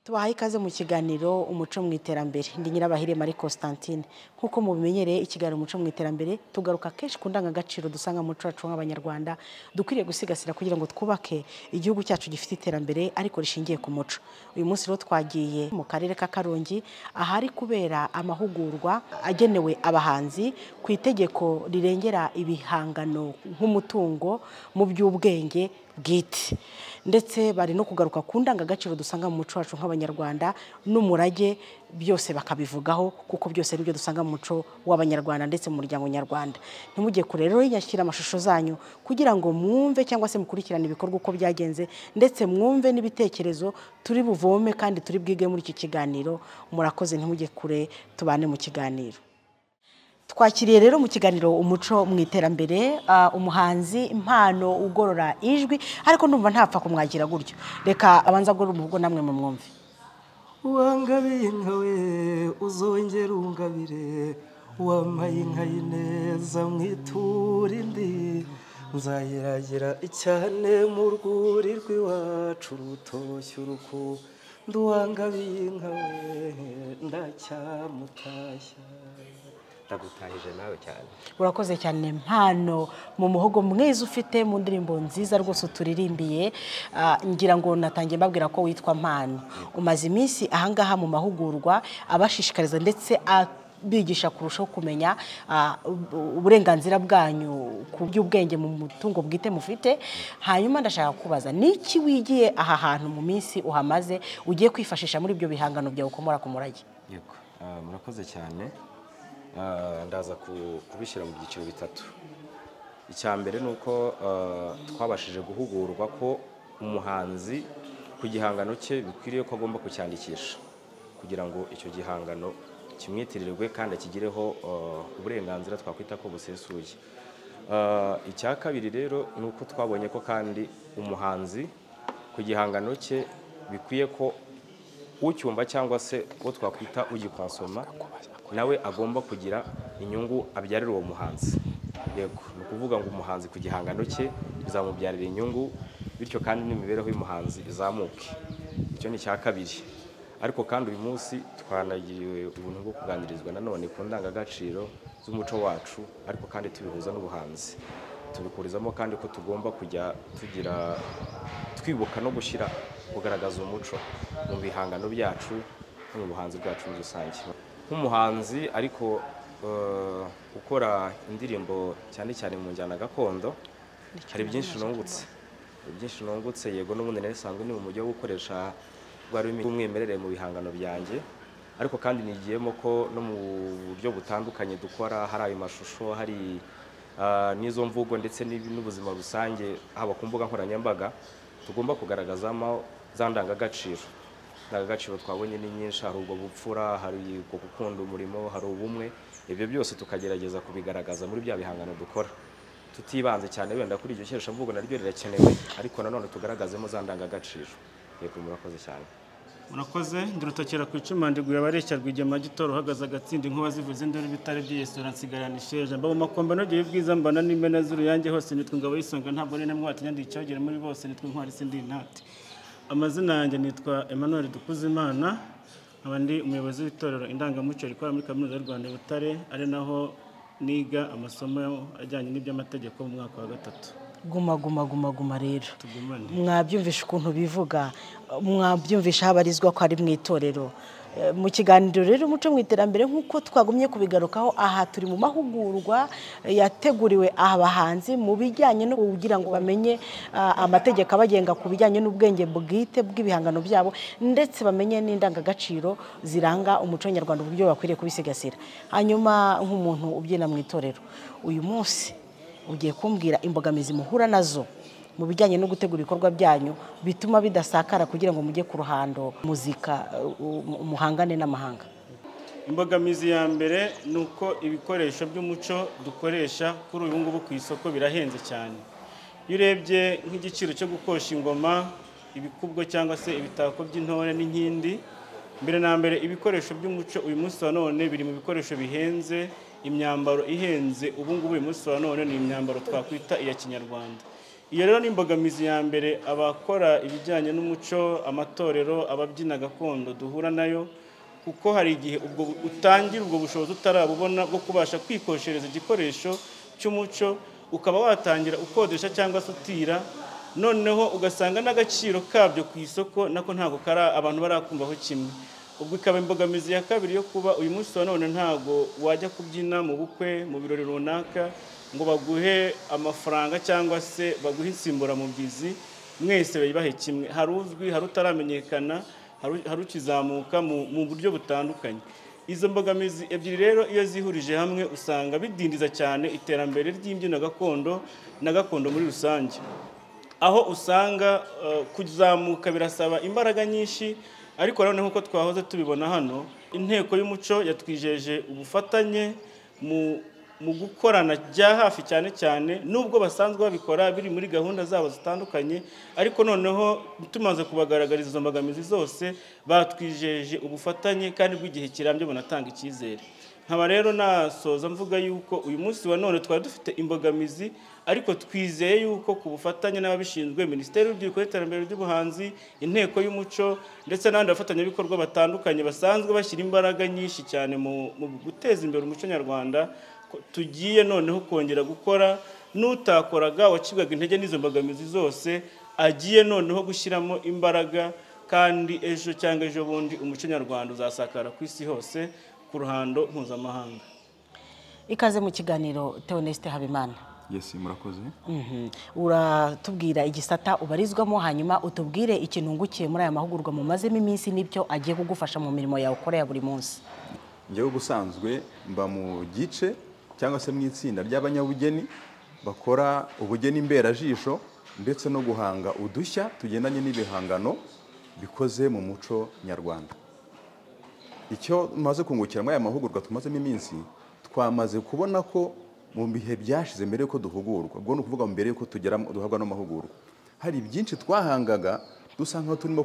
Tubahaye ikaze mu kiganiro Umuco mu Iterambere. Ndi Nyirabahire Marie Constantine. Nk'uko mubimenyereye, ikiganiro Umuco mu Iterambere tugaruka kenshi ku ndangagaciro dusanga mu muco wacu nk'Abanyarwanda dukwiriye gusigasira kugira ngo twubake igihugu cyacu gifite iterambere ariko rishingiye ku muco. Uyu munsi rero twagiye mu karere ka Karongi ahari kubera amahugurwa agenewe abahanzi ku itegeko rirengera ibihangano nk'umutungo mu by'ubwenge bwite, ndetse bari no kugaruka ku ndangagaciro dusanga mu muco wacu nk'Abanyarwanda n'umurage, byose bakabivugaho kuko byose nibyo dusanga mu muco w'Abanyarwanda ndetse mu muryango nyarwanda. Ntimujye kure rero, nyashyira amashusho zanyu kugira ngo mwumve cyangwa se mukurikirane ibikorwa uko byagenze, ndetse mwumve n'ibitekerezo turi buvome kandi turi bwige muri iki kiganiro. Murakoze, ntimujye kure, tubane mu kiganiro. Twakiriye rero mu kiganiro Umuco mu Iterambere umuhanzi Impano ugorora ijwi, ariko ndumva ntapfa kumwakira gutyo, reka abanza agorora umuvugo namwe mumwumve. Uwangabiye inka we, uzongera ungabire, wampaye inka y'ineza mwitura indi, nzayiragira cyane mu rwuri rw'iwacu rutoshye urukundo, uwangabiye inka we ndacyamutashya. Ndagutahije nawe cyane. Urakoze cyane Mpano, mu muhogo mwiza ufite, mu ndirimbo nziza rwose uturirimbiye. Ngira ngo natangiye mbabwira ko witwa Mpano. Umaze iminsi ahangaha mu mahugurwa abashishikariza ndetse bigisha kurushaho kumenya uburenganzira bwanyu ku by'ubwenge mu mutungo bwite mufite. Hanyuma ndashaka kubaza, niki wigiye aha hantu mu minsi uhamaze ugiye kwifashisha muri ibyo bihangano byawe ukomora ku murage? Yego, murakoze cyane. Ndaza kubishyira mu byiciro bitatu. Icya mbere ni uko twabashije guhugurwa ko umuhanzi ku gihangano cye bikwiriye ko agomba kucyandikisha kugira ngo icyo gihangano kimwitirirwe kandi akigireho uburenganzira twakwita ko busesuye. Icya kabiri rero ni uko twabonye ko kandi umuhanzi ku gihangano cye bikwiye ko ucyumva cyangwa se uwo twakwita ugikonsoma nawe agomba kugira inyungu abyarira uwo muhanzi. Yego, ni ukuvuga ngo umuhanzi ku gihangano cye bizamubyarira inyungu, bityo kandi n'imibereho y'umuhanzi izamuke. Icyo ni icya kabiri. Ariko kandi uyu munsi twanagiriwe ubuntu bwo kuganirizwa nanone ku ndangagaciro z'umuco wacu, ariko kandi tubihuza n'ubuhanzi. Tubikurizamo kandi ko tugomba kujya tugira twibuka no gushyira kugaragaza umuco mu bihangano byacu no mu buhanzi bwacu muri rusange. Nk'umuhanzi ariko ukora indirimbo cyane cyane mu njyana gakondo, hari byinshi nungutse. Byinshi nungutse, yego n'ubundi nari ni mu mujyi wo gukoresha rwa rurimi rw'umwimerere mu bihangano byanjye, ariko kandi nigiyemo ko no mu buryo butandukanye dukora, hari ayo mashusho, hari n'izo mvugo ndetse n'ubuzima rusange, haba ku mbuga nkoranyambaga, tugomba kugaragazamo za ndangagaciro. Indangagaciro twabonye ni nyinshi, hari ubwo bupfura, hari ubwo gukunda umurimo, hari ubumwe, ibyo byose tukagerageza kubigaragaza muri bya bihangano dukora, tutibanze cyane wenda kuri iryo keshamvugo, naryo rirakenewe, ariko nanone tugaragazemo za ndangagaciro. Yego, murakoze cyane. Murakoze. Ndirutokera ku icuma, ndiguye abareshya Rwigema Gitoro, uhagaze agatsinda inkuba zivuze induru, ibitare by'iyesura nsigarana isheja, mba mu makombe nogeye ubwiza, mbana n'imena z'uruyange hose, nitwa ingabo y'isonga, ntabwo ari namwati nyandi icyogere muri bose, nitwa intwari sindi intati. Amazina yanjye nitwa Emmanuel Dukuzimana, nkaba ndi umuyobozi w'itorero Indangamuco rikora muri Kaminuza y'u Rwanda i Butare, ari naho niga amasomo ajyanye n'iby'amategeko mu mwaka wa gatatu. Guma guma guma guma rero. Tugumane. Mwabyumvisha ukuntu bivuga, mwabyumvisha habarizwa ko ari mu itorero. Mu kiganiro rero Umuco mu Iterambere, nk'uko twagumye kubigarukaho, aha turi mu mahugurwa yateguriwe abahanzi mu bijyanye no kugira ngo bamenye amategeko abagenga ku bijyanye n'ubwenge bwite bw'ibihangano byabo, ndetse bamenye n'indangagaciro ziranga umuco nyarwanda, uburyo bakwiriye kubisigasira. Hanyuma nk'umuntu ubyina mu itorero, uyu munsi ugiye kumbwira imbogamizi muhura nazo mu bijyanye no gutegura ibikorwa byanyu bituma bidasakara kugira ngo mujye ku ruhando muzika muhangane n'amahanga. Imbogamizi ya mbere ni uko ibikoresho by'umuco dukoresha kuri uyu ngubu ku isoko birahenze cyane. Iyo urebye nk'igiciro cyo gukosha ingoma, ibikubwo cyangwa se ibitako by'intore n'inkindi, mbere na mbere ibikoresho by'umuco uyu munsi wa none biri mu bikoresho bihenze. Imyambaro ihenze ubu ngubu uyu munsi wa none ni imyambaro twakwita iya kinyarwanda. Iyo rero ni imbogamizi ya mbere abakora ibijyanye n'umuco, amatorero, ababyina gakondo duhura nayo, kuko hari igihe ubwo utangira ubwo bushobozi utarabubona bwo kubasha kwikoshereza igikoresho cy'umuco, ukaba watangira ukodesha cyangwa se utira, noneho ugasanga n'agaciro kabyo ku isoko nako ntabwo kari abantu barakumvaho kimwe. Ubwo ikaba imbogamizi ya kabiri yo kuba uyu munsi wa none ntabwo wajya kubyina mu bukwe, mu birori runaka ngo baguhe amafaranga cyangwa se baguhe insimburamubyizi, mwese bayibahe kimwe. Hari uzwi, hari utaramenyekana, hari ukizamuka mu buryo butandukanye. Izo mbogamizi ebyiri rero iyo zihurije hamwe usanga bidindiza cyane iterambere ry'imbyino gakondo na gakondo muri rusange, aho usanga kuzamuka birasaba imbaraga nyinshi. Ariko nanone nk'uko twahoze tubibona hano, inteko y'umuco yatwijeje ubufatanye mu gukorana bya hafi, cyane cyane nubwo basanzwe babikora biri muri gahunda zabo zitandukanye, ariko noneho tumaze kubagaragariza izo mbogamizi zose batwijeje ubufatanye kandi bw'igihe kirambye bunatanga icyizere. Nkaba rero nasoza mvuga yuko uyu munsi wa none twari dufite imbogamizi, ariko twizeye yuko ku bufatanye n'ababishinzwe, Minisiteri y'Urubyiruko n'Iterambere ry'Ubuhanzi, inteko y'umuco ndetse n'abandi bafatanyabikorwa batandukanye basanzwe bashyira imbaraga nyinshi cyane mu guteza imbere umuco nyarwanda, tugiye noneho kongera gukora. N'utakoraga wacibwaga intege n'izo mbogamizi zose agiye noneho gushyiramo imbaraga, kandi ejo cyangwa ejo bundi umuco nyarwanda uzasakara ku isi hose ku ruhando mpuzamahanga. Ikaze mu kiganiro Theoneste Habimana. Yes, murakoze. Uratubwira igisata ubarizwamo, hanyuma utubwire ikintu ungukiye muri aya mahugurwa mumazemo iminsi n'ibyo agiye kugufasha mu mirimo yawe ukora ya buri munsi. Njyewe ubusanzwe mba mu gice cyangwa se mu itsinda ry'abanyabugeni bakora ubugeni mberajisho ndetse no guhanga udushya tugendanye n'ibihangano bikoze mu muco nyarwanda. Icyo maze kungukira muri aya mahugurwa tumazemo iminsi, twamaze kubona ko mu bihe byashize mbere yuko duhugurwa, ubwo ni ukuvuga mbere yuko tugera duhabwa n'amahugurwa, hari byinshi twahangaga dusa nkaho turimo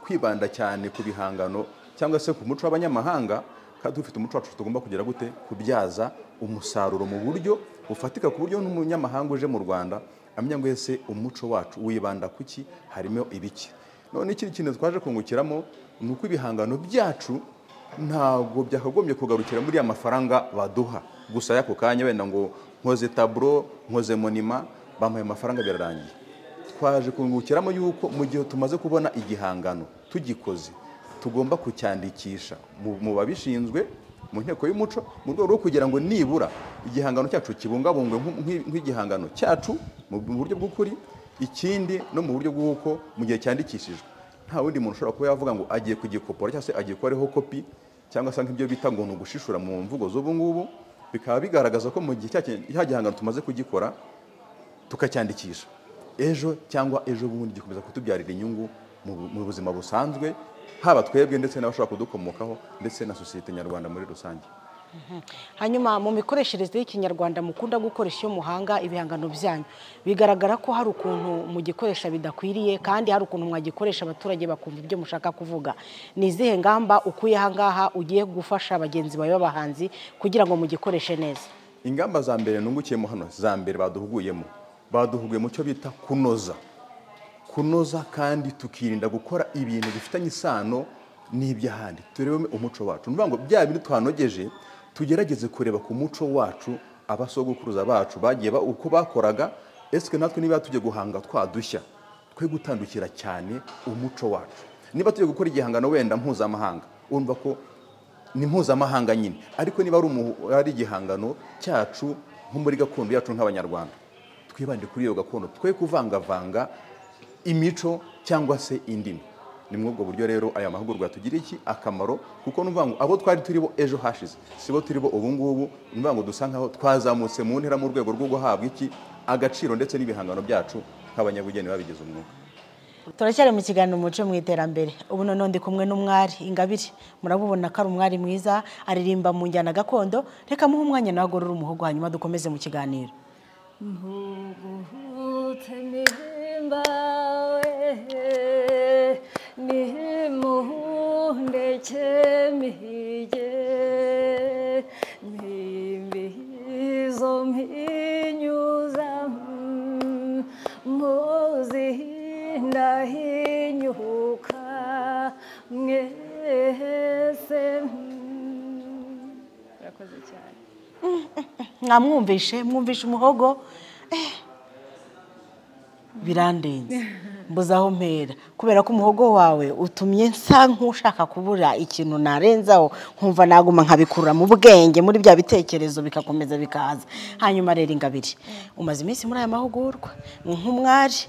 kwibanda cyane ku bihangano cyangwa se ku muco w'abanyamahanga, kandi dufite umuco wacu tugomba kugira gute kubyaza umusaruro mu buryo bufatika, ku buryo n'umunyamahanga uje mu Rwanda amenya ngo ese umuco wacu wibanda kuki, harimo ibiki. None ikindi kintu twaje kungukiramo ni uko ibihangano byacu ntabwo byakagombye kugarukira muri ya mafaranga baduha gusa y'ako kanya, wenda ngo nkoze taburo, nkoze monima, bampaye amafaranga birarangiye. Twaje kungukiramo yuko mu gihe tumaze kubona igihangano tugikoze tugomba kucyandikisha mu babishinzwe mu nteko y'umuco, mu rwego rwo kugira ngo nibura igihangano cyacu kibungabungwe nk'igihangano cyacu mu buryo bw'ukuri, ikindi no mu buryo bw'uko mu gihe cyandikishijwe nta wundi muntu ushobora kuba yavuga ngo agiye kugikopora cyangwa se agiye kuba ariho kopi cyangwa se nk'ibyo bita ngo ni ugushishura mu mvugo z'ubu ngubu, bikaba bigaragaza ko mu gihe cya gihangano tumaze kugikora tukacyandikisha, ejo cyangwa ejo bundi gikomeza kutubyarira inyungu mu buzima busanzwe, haba twebwe ndetse n'abashobora kudukomokaho ndetse na sosiyete nyarwanda muri rusange. Hanyuma mu mikoreshereze y'ikinyarwanda mukunda gukoresha iyo muhanga ibihangano byanyu, bigaragara ko hari ukuntu mugikoresha bidakwiriye kandi hari ukuntu mwagikoresha abaturage bakumva ibyo mushaka kuvuga. Ni izihe ngamba ukuye aha ngaha ugiye gufasha bagenzi bawe b'abahanzi kugira ngo mugikoreshe neza? Ingamba za mbere nungukiyemo hano, za mbere baduhuguyemo, baduhuguye mu cyo bita kunoza. Kunoza kandi tukirinda gukora ibintu bifitanye isano n'iby'ahandi. Turebe umuco wacu. Ni ngo bya bintu twanogeje tugerageze kureba ku muco wacu abasogokuruza bacu bagiye uko bakoraga, eske natwe niba tujye guhanga twadushya twe gutandukira cyane umuco wacu. Niba tujye gukora igihangano wenda mpuzamahanga, urumva ko ni mpuzamahanga nyine, ariko niba ari igihangano cyacu nko muri gakondo yacu nk'abanyarwanda, twibande kuri iyo gakondo, twe kuvangavanga imico cyangwa se indimi. Ni muri ubwo buryo rero aya mahugurwa yatugiriye iki akamaro, kuko numva ngo abo twari turibo ejo hashize sibo turibo ubu ngubu, numva ngo dusa nkaho twazamutse mu ntera mu rwego rwo guhabwa iki agaciro ndetse n'ibihangano byacu nk'abanyabugeni babigize umwuga. Turacyari mu kiganiro Umuco mu Iterambere. Ubu none ndi kumwe n'umwari Ingabire, murabubona ko ari umwari mwiza, aririmba mu njyana gakondo. Reka muhe umwanya nawe agorore umuhogo, hanyuma dukomeze mu kiganiro. Murakoze cyane. Mwamwumvishe, mwumvishe umuhogo, birandenze, mbuze aho mpera kubera ko umuhogo wawe utumye nsa nk'ushaka kubura ikintu narenzaho, nkumva naguma nkabikurura mu bwenge muri bya bitekerezo bikakomeza bikaza. Hanyuma rero Ingabire, umaze iminsi muri aya mahugurwa nk'umwari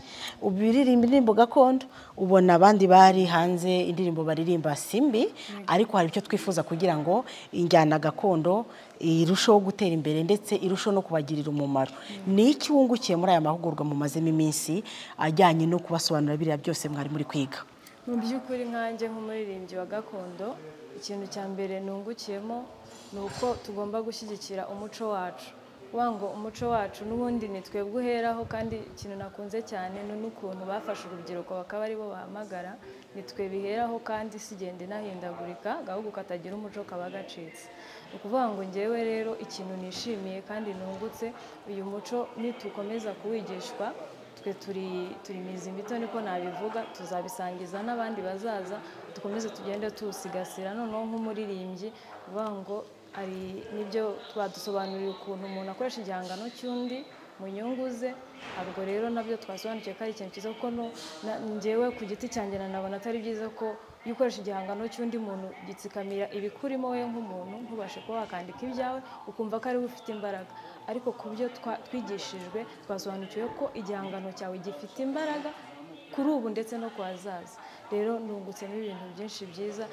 ubiririmba indirimbo gakondo, ubona abandi bari hanze indirimbo baririmba simbi, ariko hari icyo twifuza kugira ngo injyana gakondo irusheho gutera imbere ndetse irusheho no kubagirira umumaro. Ni iki wungukiye muri aya mahugurwa mumazemo iminsi ajyanye no kubasobanurira biriya byose mwari muri kwiga? Mu by'ukuri nkanjye nk'umuririmbyi wa gakondo, ikintu cya mbere nungukiyemo ni uko tugomba gushyigikira umuco wacu. Ngo umuco wacu n'ubundi ni twebwe uheraho, kandi ikintu nakunze cyane ni n'ukuntu bafashe urubyiruko bakaba aribo bahamagara, ni twe biheraho kandi si igenda inahindagurika, agahugu katagira umuco kaba gacitse. Ni ukuvuga ngo ngewe rero ikintu nishimiye kandi nungutse, uyu muco nitukomeza kuwigishwa, twe turi mizi mito niko nabivuga, tuzabisangiza n'abandi bazaza, dukomeze tugende tuwusigasira. Noneho nk'umuririmbyi uvuga ngo ari nibyo twadusobanuriye ukuntu umuntu akoresha igihangano cy'undi mu nyungu ze, ubwo rero nabyo twasobanukiwe ko ari ikintu cyiza, kuko njyewe ku giti cyanjye nanabona atari byiza ko iyo ukoresha igihangano cy'undi muntu gitsikamira ibikurimo wowe nk'umuntu, ntubashe kuba wakandika ibyawe ukumva ko ariwe ufite imbaraga. Ariko ku byo twigishijwe twasobanukiwe ko igihangano cyawe gifite imbaraga kuri ubu ndetse no ku hazaza. Rero nungutsemo ibintu byinshi byiza,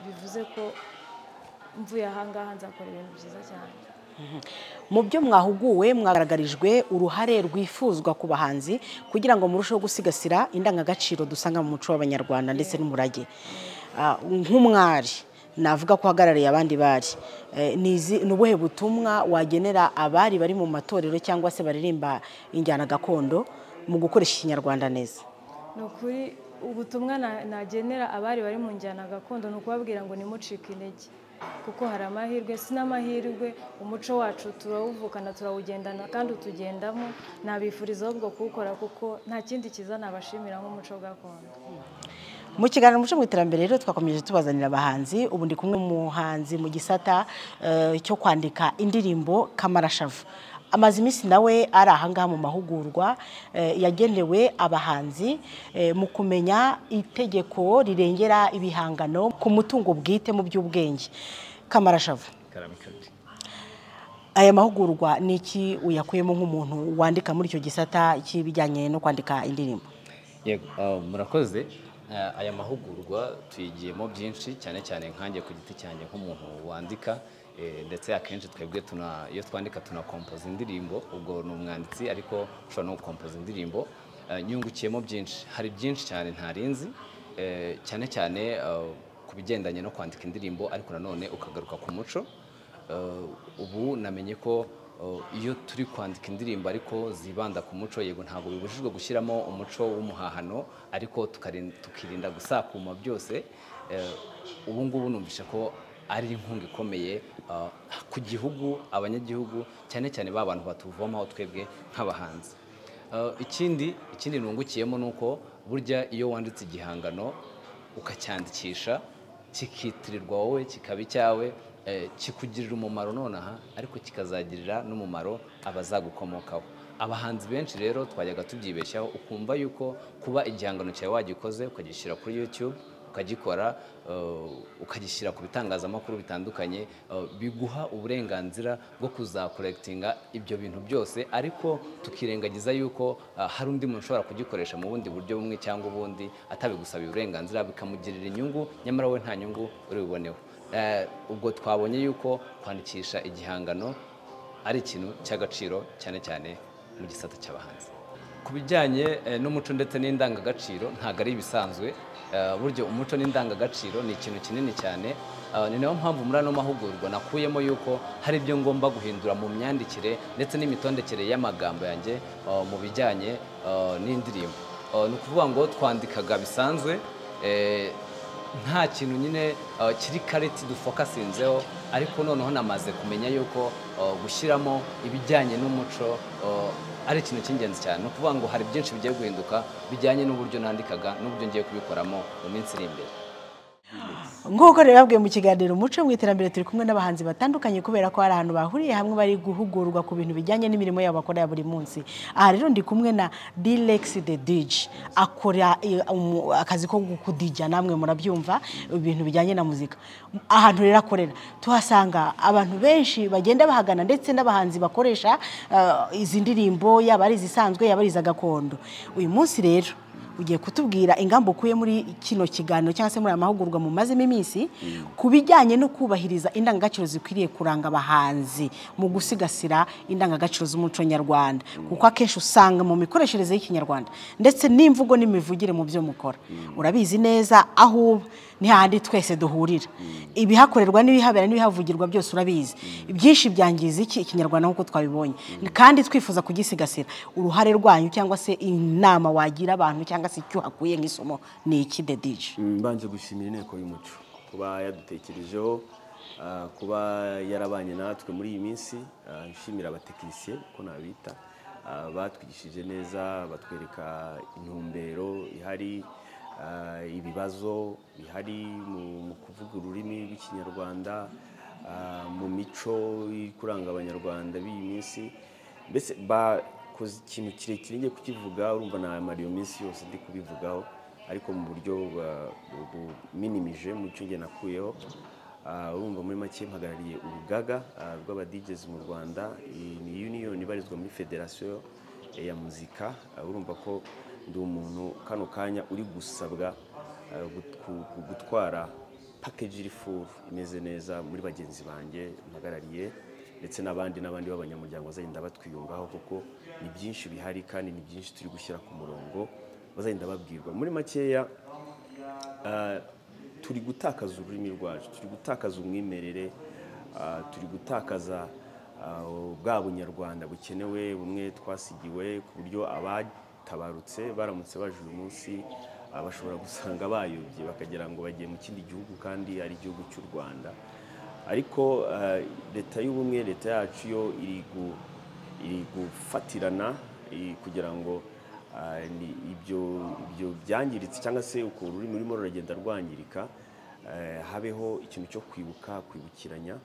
bivuze ko mvuye ahangaha nzakora ibintu byiza cyane. Mu byo mwahuguwe mwagaragarijwe uruhare rwifuzwa ku bahanzi kugira ngo murusheho gusigasira indangagaciro dusanga mu muco w'Abanyarwanda ndetse n'umurage. Nk'umwari navuga ko uhagarariye abandi bari, ni ubuhe butumwa wagenera abari bari mu matorero cyangwa se baririmba injyana gakondo mu gukoresha Ikinyarwanda neza? Ni ukuri ubutumwa nagenera abari bari mu njyana gakondo ni ukubabwira ngo nimucike intege, kuko hari amahirwe, si n'amahirwe, umuco wacu turawuvukana, turawugendana kandi utugendamo. Nabifuriza ahubwo kuwukora kuko nta kindi kiza nabashimira nk'umuco gakondo. Mu kiganiro Umuco mu Iterambere rero twakomeje tubazanira abahanzi. Ubu ndi kumwe n'umuhanzi mu gisata cyo kwandika indirimbo Kamarashavu. Amaze iminsi nawe ari ahangaha mu mahugurwa yagenewe abahanzi mu kumenya itegeko rirengera ibihangano ku mutungo bwite mu by'ubwenge. Kamarashavu, aya mahugurwa ni iki uyakuyemo nk'umuntu wandika muri icyo gisata cy'ibijyanye no kwandika indirimbo? Yego, murakoze. Aya mahugurwa tuyigiyemo byinshi, cyane cyane nkanjye ku giti cyanjye nk'umuntu wandika, ndetse akenshi twebwe iyo twandika tunakompoza indirimbo, ubwo ni umwanditsi ariko ushobora no gukompoza indirimbo. Nyungukiyemo byinshi, hari byinshi cyane ntarinzi, cyane cyane ku bigendanye no kwandika indirimbo, ariko nanone ukagaruka ku muco. Ubu namenye ko iyo turi kwandika indirimbo ariko zibanda ku muco, yego ntabwo bibujijwe gushyiramo umuco w'umuhahano, ariko tukirinda gusakuma byose. Ubu ngubu numvisha ko ari inkunga ikomeye ku gihugu, abanyagihugu, cyane cyane ba bantu batuvomaho twebwe nk'abahanzi. Ikindi nungukiyemo ni uko burya iyo wanditse igihangano ukacyandikisha kikitirirwa wowe, kikaba icyawe, kikugirira umumaro nonaha, ariko kikazagirira n'umumaro abazagukomokaho. Abahanzi benshi rero twajyaga tubyibeshyaho, ukumva yuko kuba igihangano cyawe wagikoze ukagishyira kuri YouTube, ukagikora, ukagishyira ku bitangazamakuru bitandukanye, biguha uburenganzira bwo kuzakorekitinga ibyo bintu byose, ariko tukirengagiza yuko hari undi muntu ushobora kugikoresha mu bundi buryo bumwe cyangwa ubundi atabigusabiye uburenganzira, bikamugirira inyungu, nyamara we nta nyungu uri buboneho. Ubwo twabonye yuko kwandikisha igihangano ari ikintu cy'agaciro, cyane cyane mu gisata cy'abahanzi. Ku bijyanye n'umuco ndetse n'indangagaciro ntabwo ari ibisanzwe. Buryo umuco n'indangagaciro ni ikintu kinini cyane, ni nayo mpamvu muri ano mahugurwa nakuyemo yuko hari ibyo ngomba guhindura mu myandikire ndetse n'imitondekere y'amagambo yanjye mu bijyanye n'indirimbo. Ni ukuvuga ngo twandikaga bisanzwe, nta kintu nyine kiri kariti dufokasinzeho, ariko noneho namaze kumenya yuko gushyiramo ibijyanye n'umuco ari ikintu cy'ingenzi cyane. Ni ukuvuga ngo hari byinshi bigiye guhinduka bijyanye n'uburyo nandikaga n'uburyo ngiye kubikoramo mu minsi iri imbere. Nk'uko rero babwiye mu kiganiro Umuco mu Iterambere, turi kumwe n'abahanzi batandukanye kubera ko hari ahantu bahuriye hamwe bari guhugurwa ku bintu bijyanye n'imirimo yabo bakora ya buri munsi. Aha rero ndi kumwe na Dilex the DJ, akora akazi ko kudija, namwe murabyumva, ibintu bijyanye na muzika. Ahantu rero akorera tuhasanga abantu benshi bagenda bahagana, ndetse n'abahanzi bakoresha izi ndirimbo, yaba ari izisanzwe yaba ari iza gakondo. Uyu munsi rero ugiye kutubwira ingamba ukuye muri kino kiganiro cyangwa se muri aya mahugurwa mumazemo iminsi ku bijyanye no kubahiriza indangagaciro zikwiriye kuranga abahanzi mu gusigasira indangagaciro z'umuco nyarwanda, kuko akenshi usanga mu mikoreshereze y'Ikinyarwanda ndetse n'imvugo n'imivugire mu byo mukora, urabizi neza aho uba ni hahandi twese duhurira, ibihakorerwa n'ibihabera n'ibihavugirwa byose urabizi. Ibyinshi byangiza iki Ikinyarwanda nk'uko twabibonye, kandi twifuza kugisigasira. Uruhare rwanyu cyangwa se inama wagira abantu cyangwa se icyo hakuye nk'isomo ni iki, The DJ? Mbanje gushimira Inteko y'Umuco kuba yadutekerejeho, kuba yarabanye natwe muri iyi minsi. Nshimira abatekinisiye ko nabita, batwigishije neza, batwereka intumbero ihari, ibibazo bihari mu kuvuga ururimi rw'Ikinyarwanda, mu mico iri kuranga Abanyarwanda b'iyi minsi. Mbese bakoze ikintu kirekire ngiye kukivuga, urumva namara iyo minsi yose ndi kubivugaho, ariko mu buryo buminimije mu cyo njye nakuyeho. Urumva muri make mpagarariye urugaga rw'aba DJs mu Rwanda. Iyi ni union ibarizwa muri Federasiyo ya Muzika. Urumva ko ndi umuntu kano kanya uri gusabwa gutwara package iri full imeze neza muri bagenzi banjye mpagarariye, ndetse n'abandi n'abandi b'abanyamuryango bazagenda batwiyungaho, kuko ni byinshi bihari kandi ni byinshi turi gushyira ku murongo bazagenda babwirwa. Muri makeya, turi gutakaza ururimi rwacu, turi gutakaza umwimerere, turi gutakaza bwa bunyarwanda bukenewe bumwe twasigiwe, ku buryo abatabarutse baramutse baje uyu munsi bashobora gusanga bayobye bakagira ngo bagiye mu kindi gihugu kandi ari igihugu cy'u Rwanda. Ariko leta y'ubumwe, leta yacu yo iri gufatirana kugira ngo ibyo byangiritse cyangwa se uko ururimi rurimo ruragenda rwangirika, habeho ikintu cyo kwibuka, kwibukiranya,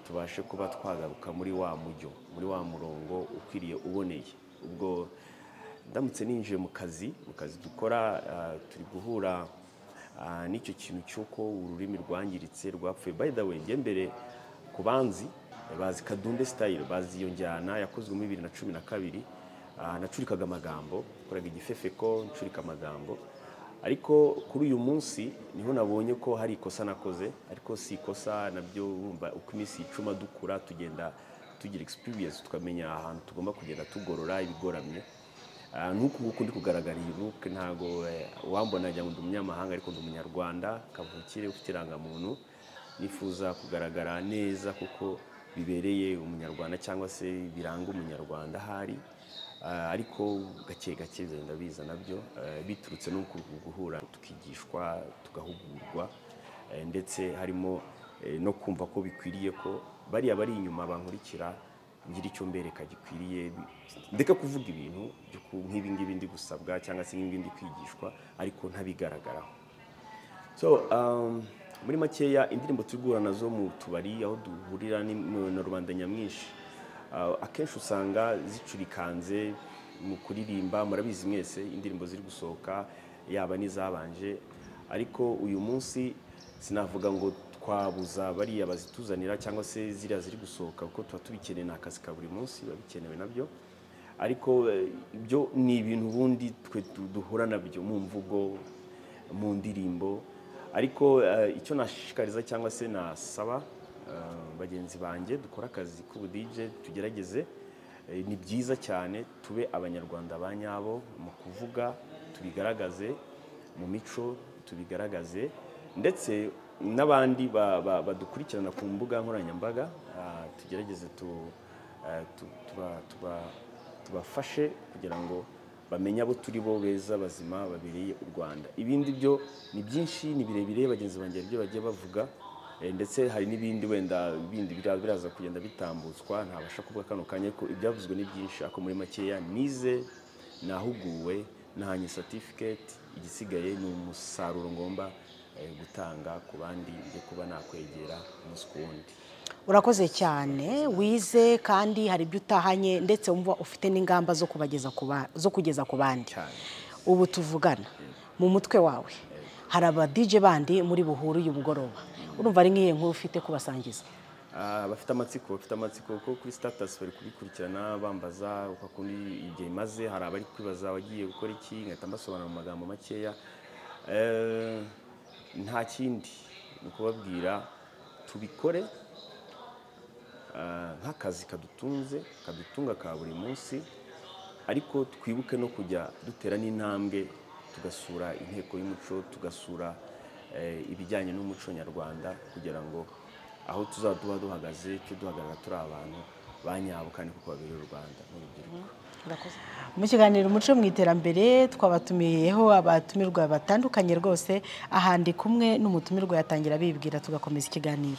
tubashe kuba twagaruka muri wa mujyo, muri wa murongo ukwiriye uboneye. Ubwo ndamutse ninjiye mu kazi dukora, turi guhura n'icyo kintu cy'uko ururimi rwangiritse rwapfuye. By the way, njye mbere ku banzi bazi Kadunde style, bazi iyo njyana yakozwe muri 2012. Nacurikaga amagambo, koraga igifefeko ncurika amagambo, ariko kuri uyu munsi niho nabonye ko hari ikosa nakoze, ariko si ikosa nabyo. Urumva uko iminsi icuma dukura tugenda tugira experience, tukamenya ahantu tugomba kugenda tugorora ibigoramye. Nk'uku nguku ndi kugaragara iyi look, ntago wambona njya ngo ndi umunyamahanga, ariko ndi umunyarwanda kavukire ufite irangamuntu. Nifuza kugaragara neza kuko bibereye umunyarwanda cyangwa se biranga umunyarwanda ahari. Ariko gake gake bizagenda biza nabyo, biturutse no guhura tukigishwa, tugahugurwa, ndetse harimo no kumva ko bikwiriye ko bariya bari inyuma bankurikira ngira icyo mbereka gikwiriye, ndeka kuvuga ibintu nk'ibi ngibi ndi gusabwa cyangwa se nk'ibi ndi kwigishwa ariko ntabigaragaraho. So muri makeya, indirimbo turi guhura nazo mu tubari aho duhurira na rubanda nyamwinshi, akenshi usanga zicurikanze mu kuririmba. Murabizi mwese indirimbo ziri gusohoka yaba n'izabanje, ariko uyu munsi sinavuga ngo twabuza bariya bazituzanira cyangwa se ziriya ziri gusohoka, kuko tuba tubikeneye, ni akazi ka buri munsi biba bikenewe nabyo. Ariko ibyo ni ibintu ubundi twe duhura nabyo mu mvugo, mu ndirimbo. Ariko icyo nashishikariza cyangwa se nasaba bagenzi banjye dukora akazi k'ubu DJ, tugerageze, ni byiza cyane tube Abanyarwanda ba nyabo mu kuvuga, tubigaragaze mu mico, tubigaragaze ndetse n'abandi badukurikirana ku mbuga nkoranyambaga, tugerageze tubafashe kugira ngo bamenye abo turi bo, beza bazima babereye u Rwanda. Ibindi byo ni byinshi, ni birebire, bagenzi banjye ibyo bagiye bavuga, ndetse hari n'ibindi wenda bindi biraza kugenda bitambutswa, ntabasha kuvuga kano kanya ko ibyavuzwe ni byinshi. Ariko muri makeya nize, nahuguwe, nahanye certificate, igisigaye ni umusaruro ngomba gutanga ku bandi, njye kuba nakwegera umunsi ku wundi. Urakoze cyane, wize kandi hari ibyo utahanye, ndetse wumva ufite n'ingamba zo kubageza zo kugeza ku bandi. Ubu tuvugana mu mutwe wawe hari aba DJ bandi muri buhuru uyu mugoroba, urumva ari nk'iyo nkuru ufite kubasangiza? Bafite amatsiko kuko kuri status bari kubikurikirana, bambaza uko kundi igihe maze, hari abari kwibaza wagiye gukora iki, ngahita mbasobanura mu magambo makeya. Nta kindi ni ukubabwira tubikore nk'akazi kadutunze, kadutunga ka buri munsi, ariko twibuke no kujya dutera n'intambwe, tugasura inteko y'umuco, tugasura ibijyanye n'umuco nyarwanda, kugira ngo aho tuzaduha duhagaze cyo duhagarara turi abantu banyabo kandi kuko babereye u Rwanda n'urubyiruko. Mu kiganiro Umuco mu Iterambere twabatumiyeho abatumirwa batandukanye rwose, ahandi kumwe n'umutumirwa yatangira bibwira tugakomeza ikiganiro.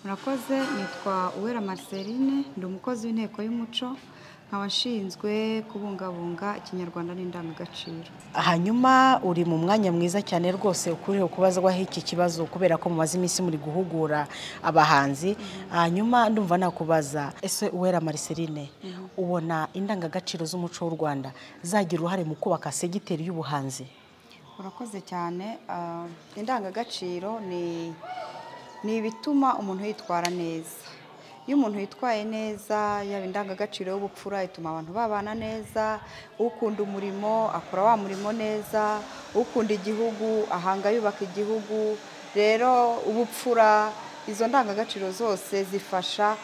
Murakoze, nitwa Uwera Marceline, ndi umukozi w'inteko y'umuco, nkaba nshinzwe kubungabunga Ikinyarwanda n'indangagaciro. Hanyuma uri mu mwanya mwiza cyane rwose ukuriho kubazwaho iki kibazo, kubera ko mumaze iminsi muri guhugura abahanzi. Hanyuma ndumva nakubaza, ese Uwera Marceline, ubona indangagaciro z'umuco w'u Rwanda zagira uruhare mu kubaka segiteri y'ubuhanzi? Urakoze cyane. Indangagaciro ni ibituma umuntu yitwara neza. Iyo umuntu yitwaye neza, yaba indangagaciro y'ubupfura ituma abantu babana neza, ukunda umurimo akora wa murimo neza, ukunda igihugu ahanga yubaka igihugu. Rero ubupfura, izo ndangagaciro zose zifasha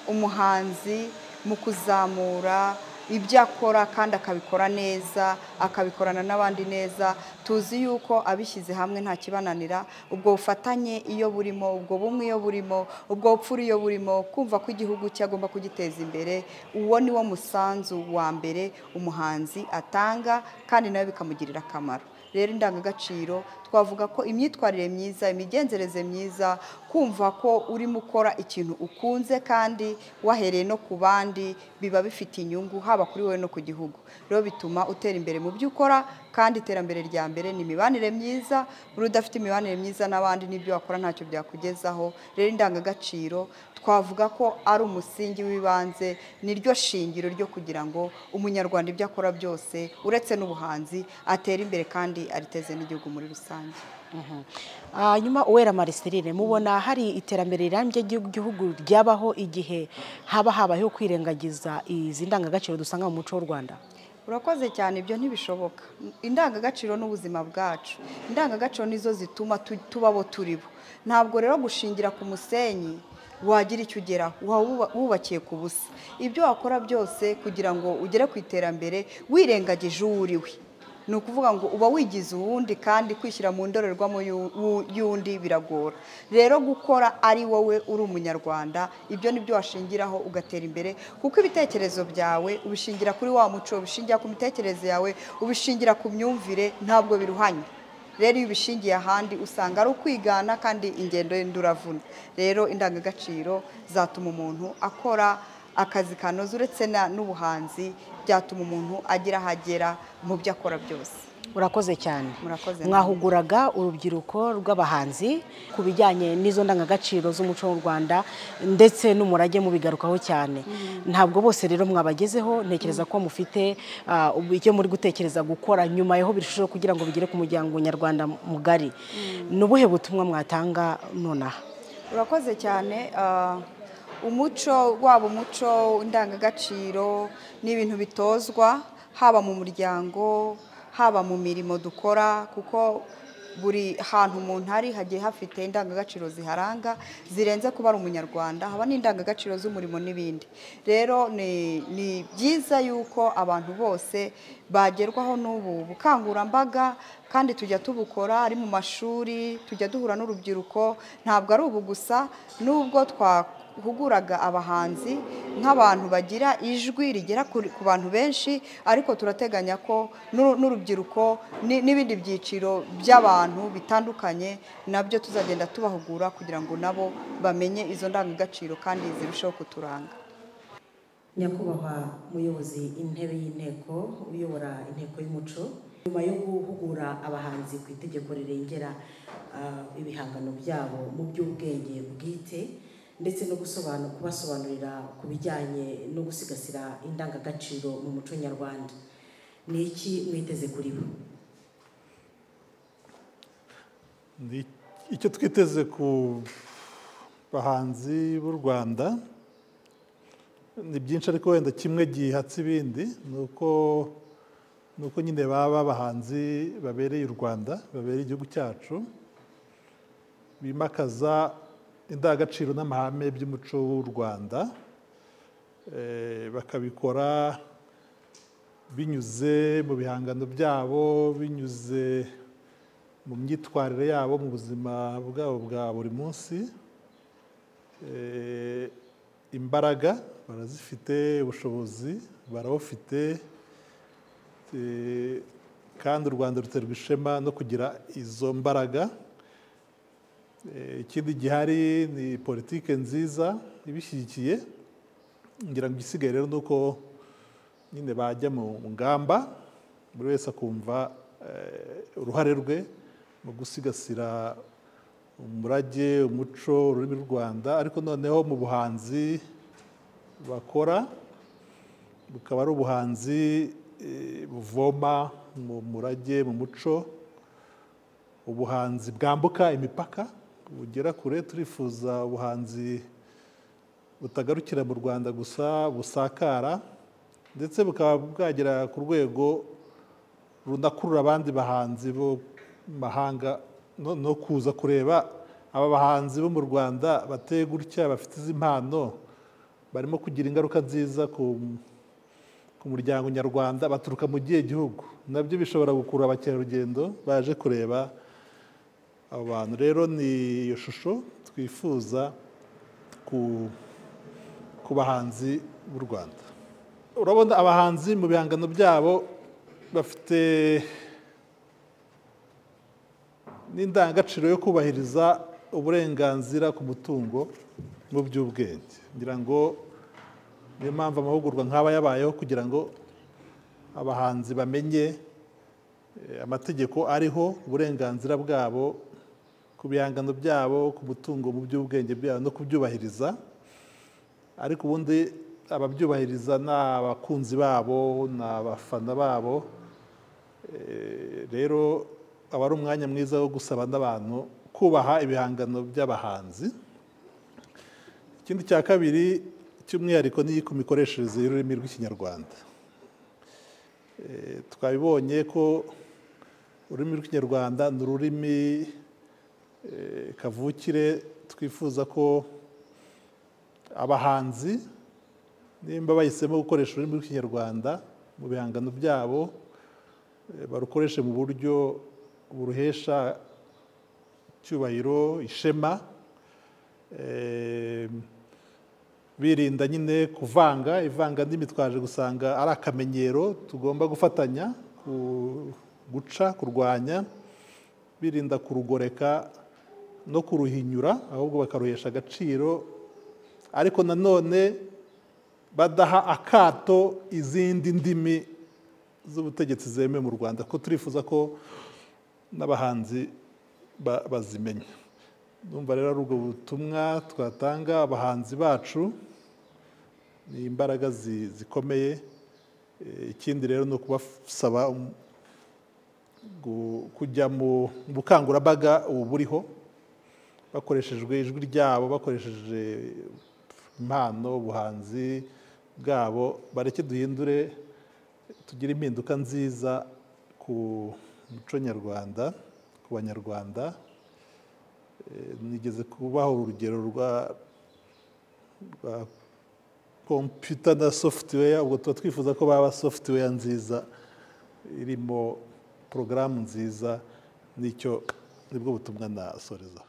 umuhanzi mu kuzamura ibyo akora kandi akabikora neza, akabikorana n'abandi neza. Tuzi yuko abishyize hamwe nta kibananira. Ubwo bufatanye iyo burimo, ubwo bumwe iyo burimo, ubwo bupfura iyo burimo, kumva ko igihugu cyagomba kugiteza imbere, uwo ni wo musanzu wa mbere umuhanzi atanga kandi nawe bikamugirira akamaro. Rero indangagaciro twavuga ko imyitwarire myiza, imigenzereze myiza, kumva ko urimo ukora ikintu ukunze kandi wahereye no ku bandi, biba bifite inyungu haba kuri wowe no ku gihugu. Rero bituma utera imbere mu byo ukora, kandi iterambere rya mbere ni imibanire myiza. Uri udafite imibanire myiza n'abandi, n'ibyo wakora ntacyo byakugezaho. Rero indangagaciro twavuga ko ari umusingi w'ibanze, niryo shingiro ryo kugira ngo umunyarwanda ibyo akora byose uretse n'ubuhanzi atere imbere kandi ariteze n'igihugu muri rusange. Hanyuma Uwera Marceline, mubona hari iterambere rirambye ry'igihugu ryabaho igihe haba habayeho kwirengagiza izi ndangagaciro dusanga mu muco w'u Rwanda? Urakoze cyane, ibyo ntibishoboka. Indangagaciro n'ubuzima bwacu, indangagaciro nizo zituma tuba abo turi bo. Ntabwo rero gushingira ku musenyi wagira icyo ugeraho, wubakiye ku busa. Ibyo wakora byose kugira ngo ugere ku iterambere wirengagije uwo uriwe, ni ukuvuga ngo uba wigize uwundi, kandi kwishyira mu ndorerwamo y'undi biragora. Rero gukora ari wowe uri umunyarwanda, ibyo nibyo washingiraho ugatera imbere, kuko ibitekerezo byawe ubishingira kuri wa muco, ubishingira ku mitekerereze yawe, ubishingira ku myumvire, ntabwo biruhanye. Rero iyo ubishingiye ahandi usanga ari ukwigana kandi ingendo y'induravuna. Rero indangagaciro zatuma umuntu akora akazi kanoze, uretse n'ubuhanzi byatuma umuntu agira ahagera mu byo akora byose. Urakoze cyane. Mwahuguraga urubyiruko rw'abahanzi ku bijyanye n'izo ndangagaciro z'umuco w'u Rwanda ndetse n'umurage, mubigarukaho cyane. Ntabwo bose rero mwabagezeho, ntekereza ko mufite icyo muri gutekereza gukora nyuma yaho birushijeho kugira ngo bigere ku muryango nyarwanda mugari. Ni ubuhe butumwa mwatanga nonaha? Urakoze cyane. Umuco waba umuco, indangagaciro ni ibintu bitozwa haba mu muryango, haba mu mirimo dukora, kuko buri hantu umuntu ari hagiye hafite indangagaciro ziharanga zirenze kuba ari umunyarwanda, haba n'indangagaciro z'umurimo n'ibindi. Rero ni byiza yuko abantu bose bagerwaho n'ubu bukangurambaga, kandi tujya tubukora ari mu mashuri, tujya duhura n'urubyiruko. Ntabwo ari ubu gusa, nubwo twahuguraga abahanzi nk'abantu bagira ijwi rigera ku bantu benshi, ariko turateganya ko n'urubyiruko n'ibindi byiciro by'abantu bitandukanye nabyo tuzagenda tubahugura kugira ngo nabo bamenye izo ndangagaciro kandi zirusheho kuturanga. Nyakubahwa muyobozi intebe y'inteko uyobora inteko y'umuco, Nyuma yo guhugura abahanzi ku itegeko rirengera ibihangano byabo mu by'ubwenge bwite, ndetse no kubasobanurira ku bijyanye no gusigasira indangagaciro mu muco nyarwanda, ni iki mwiteze kuri bo? Icyo twiteze ku bahanzi b'u Rwanda ni byinshi, ariko wenda kimwe gihatse ibindi ni uko nyine baba abahanzi babereye u Rwanda, babereye igihugu cyacu, bimakaza indangagaciro n'amahame by'umuco w'u Rwanda, bakabikora binyuze mu bihangano byabo, binyuze mu myitwarire yabo, mu buzima bwabo bwa buri munsi. Imbaraga barazifite, ubushobozi barabufite, kandi u Rwanda ruterwa ishema no kugira izo mbaraga. Ikindi gihari ni politike nziza ibishyigikiye. Ngira ngo igisigaye rero ni uko nyine bajya mu ngamba, buri wese akumva uruhare rwe mu gusigasira umurage, umuco, ururimi rw'u Rwanda, ariko noneho mu buhanzi bakora bukaba ari ubuhanzi buvoma mu murage, mu muco, ubuhanzi bwambuka imipaka bugera kure. Turifuza ubuhanzi butagarukira mu Rwanda gusa, busakara ndetse bukaba bwagera ku rwego runakurura abandi bahanzi bo mu mahanga no kuza kureba aba bahanzi bo mu Rwanda bateye gutya, bafite izi mpano, barimo kugira ingaruka nziza ku muryango nyarwanda, baturuka mu gihe gihugu. Nabyo bishobora gukurura abakerarugendo baje kureba abo bantu. Rero ni iyo shusho twifuza ku bahanzi b'u Rwanda. Urabona abahanzi mu bihangano byabo bafite n'indangagaciro yo kubahiriza uburenganzira ku mutungo mu by'ubwenge. Ngira ngo niyo mpamvu amahugurwa nk'aba yabayeho, kugira ngo abahanzi bamenye amategeko ariho, uburenganzira bwabo ku bihangano byabo, ku mutungo mu by'ubwenge byabo, no kubyubahiriza. Ariko ubundi ababyubahiriza ni abakunzi babo, ni abafana babo. Rero aba ari umwanya mwiza wo gusaba n'abantu kubaha ibihangano by'abahanzi. Ikindi cya kabiri cy'umwihariko ni ku mikoreshereze y'ururimi rw'Ikinyarwanda. Twabibonye ko ururimi rw'Ikinyarwanda ni ururimi kavukire. Twifuza ko abahanzi nimba bahisemo gukoresha ururimi rw'Ikinyarwanda mu bihangano byabo, barukoreshe mu buryo buruhesha icyubahiro, ishema, birinda nyine kuvanga ivanga ndimi. Twaje gusanga ari akamenyero tugomba gufatanya guca, kurwanya, birinda kurugoreka no kuruhinyura, ahubwo bakaruhesha agaciro, ariko nanone badaha akato izindi ndimi z'ubutegetsi zemewe mu Rwanda, ko turifuza ko n'abahanzi bazimenya. Ndumva rero ari ubwo butumwa twatanga. Abahanzi bacu ni imbaraga zikomeye. Ikindi rero ni ukubasaba kujya mu bukangurambaga ubu buriho, bakoreshejwe ijwi ryabo, bakoresheje impano, ubuhanzi bwabo. Bareke duhindure, tugire impinduka nziza ku muco nyarwanda, ku banyarwanda. Nigeze kubaho urugero rwa computer na software. Ubwo tuba twifuza ko baba software nziza irimo porogaramu nziza. Nicyo nibwo butumwa nasoreza.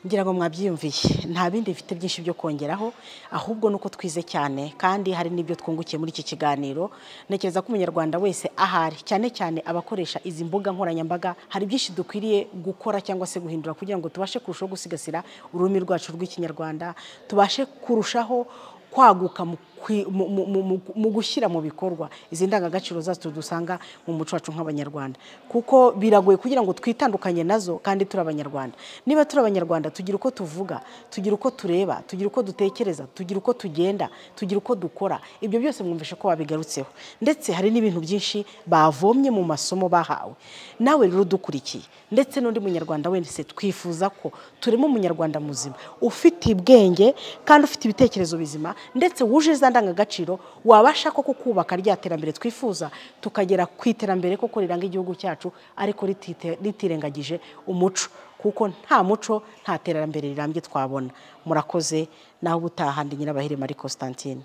Ngira ngo mwabyiyumviye, nta bindi bifite byinshi byo kongeraho, ahubwo nuko twize cyane kandi hari n'ibyo twungukiye muri iki kiganiro. Ntekereza ko umunyarwanda wese ahari, cyane cyane abakoresha izi mbuga nkoranyambaga, hari byinshi dukwiriye gukora cyangwa se guhindura kugira ngo tubashe kurushaho gusigasira ururimi rwacu rw'Ikinyarwanda, tubashe kurushaho kwaguka mu mu gushyira mu bikorwa izi ndangagaciro zacu dusanga mu muco wacu nk'Abanyarwanda, kuko biragoye kugira ngo twitandukanye nazo kandi turi Abanyarwanda. Niba turi Abanyarwanda tugira uko tuvuga, tugira uko tureba, tugira uko dutekereza, tugira uko tugenda, tugira uko dukora. Ibyo byose mwumvishe ko babigarutseho, ndetse hari n'ibintu byinshi bavomye mu masomo bahawe. Nawe rero dukurikiye ndetse n'undi munyarwanda wese, twifuza ko turimo umunyarwanda muzima ufite ubwenge kandi ufite ibitekerezo bizima ndetse wuje za ndangagaciro, wabasha koko kubaka rya terambere twifuza, tukagera ku iterambere koko riranga igihugu cyacu, ariko ritirengagije umuco, kuko nta muco nta terambere rirambye twabona. Murakoze, naho ubutaha. Ndi Nyirabahire Marie Constantine.